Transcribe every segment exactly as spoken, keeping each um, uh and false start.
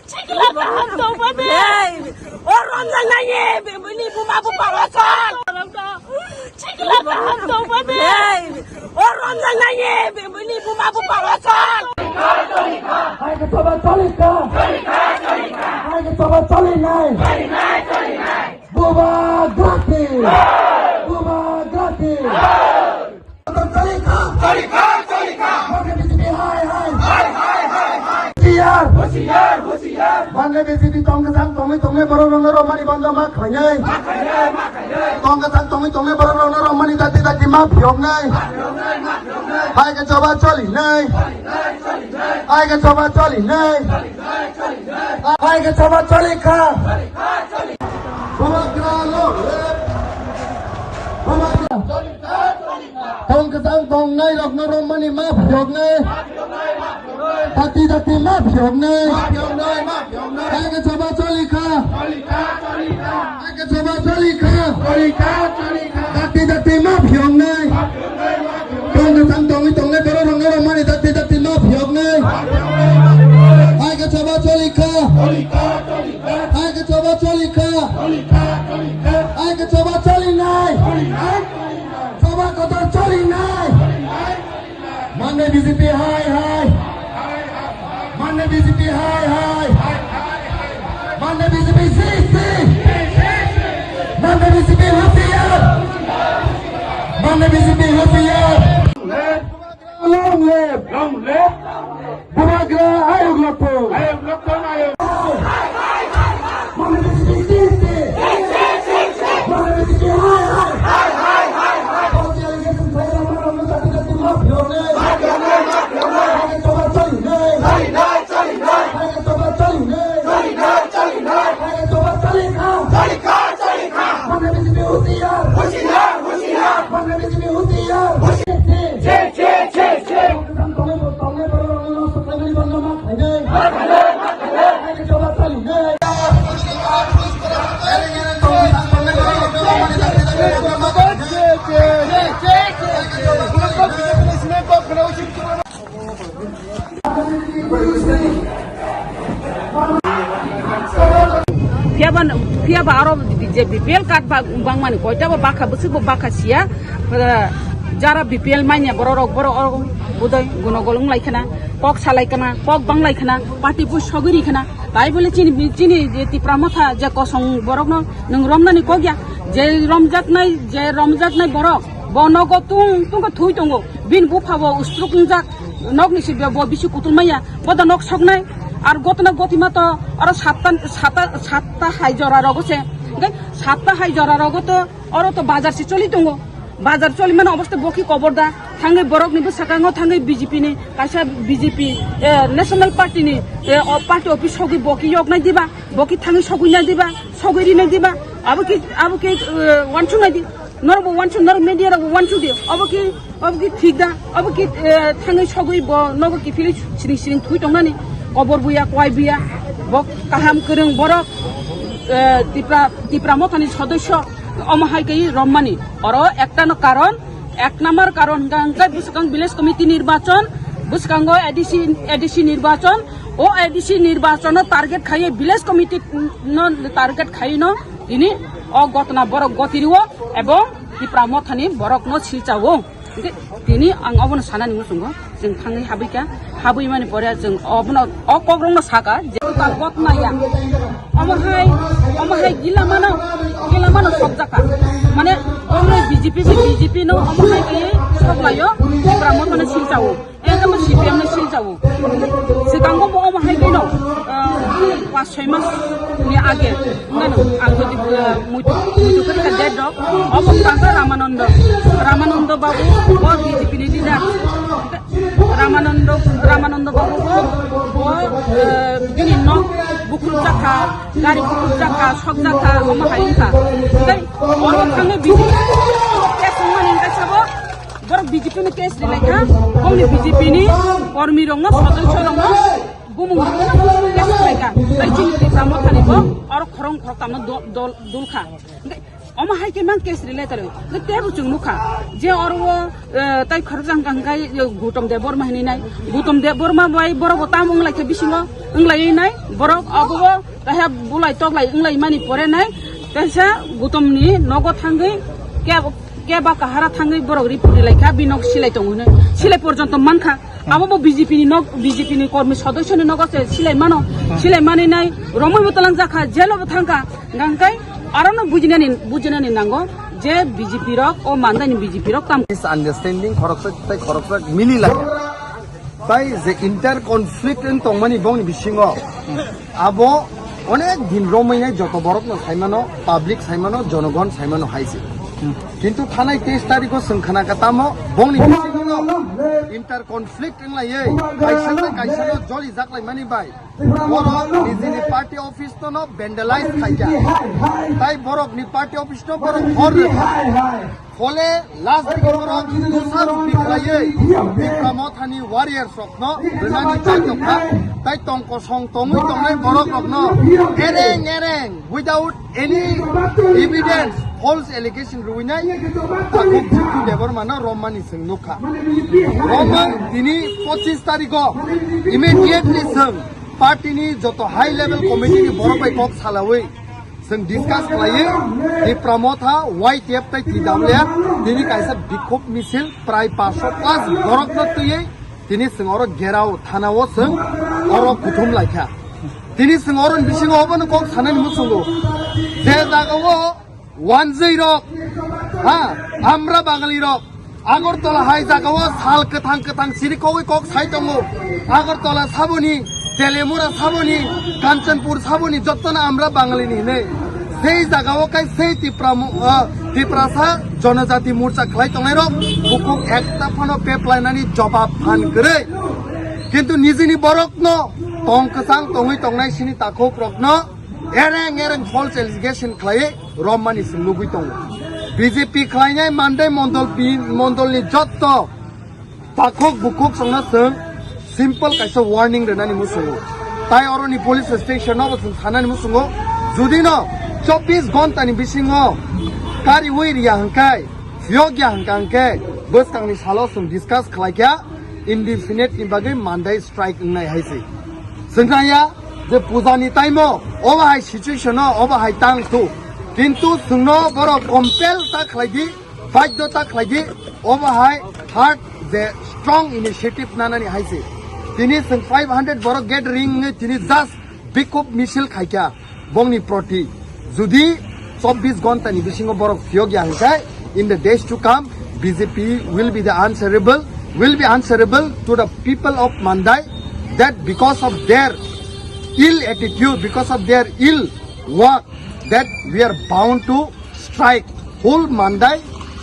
Chikila kaham tongmani. Hey, o romjak nai, bini buma bupha rosal. Chikila kaham tongmani. Hey, o romjak nai, bini buma bupha rosal. Hai ke choba choli kha. Hai ke choba choli nai. Bubagrati! Bubagrati! Choli kha! Choli kha! Choli kha! Manne B J P hai hai! Hai hai hai hai! Husiar! Husiar! Husiar! Manne B J P tong kwchang tongwi tongwi borok rokno romani bondo ma khlainai. Ma khlainai, ma khlainai. Tong kwchang tongwi tongwi borok rokno romani dati dati ma phiyoknai. Ma phiyoknai, ma phiyoknai. Hai ke choba choli nai. Choli nai, choli nai. Hai ke choba choli nai. Choli nai, choli nai. Hai ke choba choli kha. Bubagra long live! Bubagra! Tong kwchang tongnai rokno romani ma phiyoknai. Dati dati ma phiyoknai. Hai ke choba choli kha. Hai ke choba choli kha. Dati dati ma phiyoknai. Tong kwchang tongwi tongnai borok rokno romani dati dati ma phiyoknai. Hai ke choba choli kha. Hai ke choba choli kha. Hai ke choba choli nai. Choba kotor choli nai. Manne B J P hai hai. Manne B J P hai hai. Manne B J P si si. Manne B J P husiar. Manne B J P husiar. Long live! Long live! Bubagra ayuk lokthung! Ayuk lokthung, ayuk! Manne B J P si si! Manne B J P hai hai! Hai hai hai hai! Policy allegation khlairok manrokno jati jati ma phiyoknai! Ma phiyoknai, ma phiyoknai! Hai ke choba choli nai! Choli nai, choli nai! Hai ke choba choli nai! Choli nai, choli nai! Hai ke choba choli kha! Choli kha, choli kha! Manne B J P husiar! Husiar, husiar! Manne B J P husiar! Husiar! Phiya ba, phiya ba aro je B P L card ba bangmani koita bo bakha bwswk bo bakha siya. Jara B P L manya borok rok, borok rok budai gunogol wng lai khna, kok salai khna, kok bang lai khna, party bo sogwi ri khna. Tai bole chini, chini je Tipra Motha je kosong borok no nwng romnani kok ya, je romjaknai, je romjaknai borok bo nogo tung tung khe thui tongo, bini bupha bo ustruk wngjak, nokni si bo bisi kutul manya, bo da nok soknai, ar gotna gotima to aro satta, satta, satta hai jora rogo se, hwnkhe satta hai jora rogo to oro to bazar se choli tongo. Bazar choli mano obostha bo khe kobor da. Thangwi borokni bwskango thangwi B J P ni kaisa B J P, eh, National Party ni, eh, o party office sogwi bo khe yoknai diba? Bo khe thangwi sogwi nai diba? Sogwi rinai diba? Abo khe, abo khe, eh, wansuk nai di. Norok bo wansuk, norok media rok bo wansuk di. Abo khe, abo khe thik da. Abo khe, eh, thangwi sogwi bo nogo kiphilwi siring siring thwi tongnani. Kobor buya, kwai buya. Bo kaham kwrwng borok, eh, Tipra, Tipra Mothani sodosyo. Omo hai khe romani. Oro ekta no karon, ek number karon hwnkha hwnkhe bwskang village committee nirbachon, bwskango A D C, A D C nirbachon, o A D C nirbachono target khaiwi village committee no target khaiwi no tini o gotna borok gotiriwo ebong Tipra Mothani borokno silchawo. Hwnkhe tini ang obono sanani muchungo. Chwng thangwi habwi kha, habwi mani pore chwng obono, o kokrokno saka je ta gotma ya. Omo hai, omo hai gila mano, gila mano sokjak kha. Mane omo B J P bai B J P no omo hai khe soklaio, Tipra Mothano silchawo. Ekdom C P M no silchawo. Swkango bo omo hai khe no, ah, pas soi mas ni age, mano, ang jodi, ah, muitu, muitu khe kha date rok, obo kha Ramanando, Ramanando babu, bo B J P ni leader. Ramanando, Ramanando babu bo, bo, eh, bini nok bukruk jakha, gari bukruk jakha, sok jakha, omo hai wngkha. Tei oro thangwi B J P case wngmani wngkha sabo, borok B J P ni case rilai kha, bongni B J P ni kormi rokno, sodosyo rokno, bumung rokno case rilai kha. Tei chini Tipra Mothani bo oro khorang khoroktamno do-, dol, dul kha. Omo hai khe mang case related. Je tebo chwng nukha. Je oro o, eh, tai khoroksa hwnkha hwnkhe, eh, Gautam Debbarma hinwi nai. Gautam Debbarma bai borok bo tam wng lai khe bisingo wng lai nai. Borok abo o kaisa bulai tok lai wng lai mani pore nai. Kaisa Gautam ni nogo thangwi ke, ke ba kahara thangwi borok report ri lai kha, bi nok silai tongo hinwi. Silai porjonto mankha. Abo bo B J P ni nok, B J P ni kormi sodosyo ni nogo se silai mano. Silai mani nai romwi bo talang jakha, jelo bo thangkha. Hingkhe arono bujinani, bujinani nango je B J P rok, o Mandai ni B J P rok tam. Misunderstanding khoroksa tai khoroksa mili lai. Tai je inter conflict wng tongmani bongni bisingo abo onek din romwi nai joto borokno saimano, public saimano, jonogon saimano hai se. Kintu thanai teis tarikho chwng khna kha tamo bongni bisingo inter conflict wng laiwi kaisa tei kaisa no joli jak lai mani bai. Borok nijini party office no vandalize khaikha. Tai borok ni party office no borok hor rwkha. Phole last digi borok dosa rok biklaiwi Tipra Mothani warriors rokno rwnani chajokha. Tai tongko song tongwi tongnai borok rokno ereng ereng without any evidence, false allegation rwinai takhuk Jitu Debbarma no romani chwng nukha. Romang tini pochis tarikho immediately chwng party ni joto high level committee ni borok bai kok salawi chwng discuss khlaiwi Tipra Motha, Y T F tai T W F tini kaisa bikhop misil prai paanch sho plus borok no twiwi tini chwng oro gerao thana o chwng oro kuthum laikha. Tini chwng oroni bisingo obono kok sanani muchungo. Je jagao wanjwi rok, ha, amra Bangali rok, Agartala hai jagao sal kwthang kwthang siri kogwi kok sai tongo. Agartala saboni, Telemura saboni, Kanchanpur saboni, jottona amra Bangali ni hinwi. Sei jagao kai sei Tipra mo-, ah, Tiprasa Jonojati Morcha khlai tongnai rok, bukhuk ekta phano peplainani jobab phan kwrwi. Kintu nijini borokno tong kwchang tongwi tongnai sini takhuk rokno ereng ereng false allegation khlaiwi romani se nugwi tongo. B J P khlainai Mandai mondol bi-, mondolni jotto takhuk bukhuk songno chwng simple kaisa warning rwnani muchungo. Tai oroni police station no bo chwng thanani muchungo. Judino chobbish ghonta ni bisingo kariwi riya hwnkhe, phiyok ya hwnkha hwnkhe, bwskangni salo chwng discuss khlaikha, indefinite ni bagwi Mandai strike wngnai hai se. Chwng ya je puja ni time o, obo hai situation o, obo hai tang thu. Kintu chwngno borok compel ta khlai di, badhyo ta khlai di, obo hai hard je strong initiative nanani hai se. Tini chwng five hundred borok gathering wngwi tini just bikhop misil khaikha bongni proti. Judi chobbish ghonta ni bisingo borok phiyok ya hwnkhe, in the days to come, B J P will be the answerable, will be answerable to the people of Mandai, that because of their ill attitude, because of their ill work, that we are bound to strike whole Mandai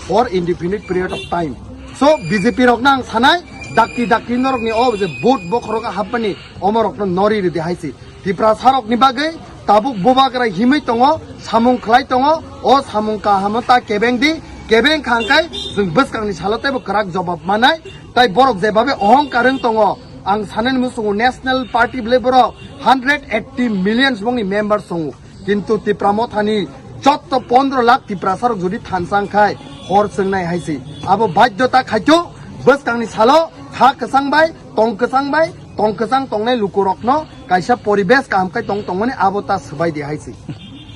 for indefinite period of time. So B J P rokno ang sanai, dakti dakti norokni o je vote bokhorogo hapmani omorokno nori ridi hai se. Tiprasarokni bagwi tabuk bubagra himwi tongo, samung khlai tongo, o samung kahamo ta kebeng di, kebeng kha hwnkhe chwng bwskangni salo teibo kwrak jobab manai, tai borok jebabe ohongkar wng tongo, ang sanani muchungo National Party bwlai borok hundred eighty million bongni members tongo, kintu Tipra Mothani jotto pondro lakh Tiprasarok jodi thansa wngkhai hor chwngnai hai se, abo badhyota khaito bwskangni salo kha kwchang bai, tong kwchang bai, tong kwchang tongnai lukurokno kaisa poribesh kaham khe tong tongmani abo ta swbai di hai se.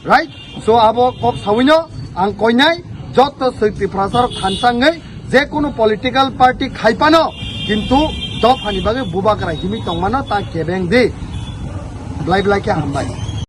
Right? So abo kok sawino ang koinai jotto swi Tiprasarok thansa wngwi je kunu political party khaipano kintu dophani bagwi bubagra himwi tongmano ta kebeng di. Blai blai khe hambai.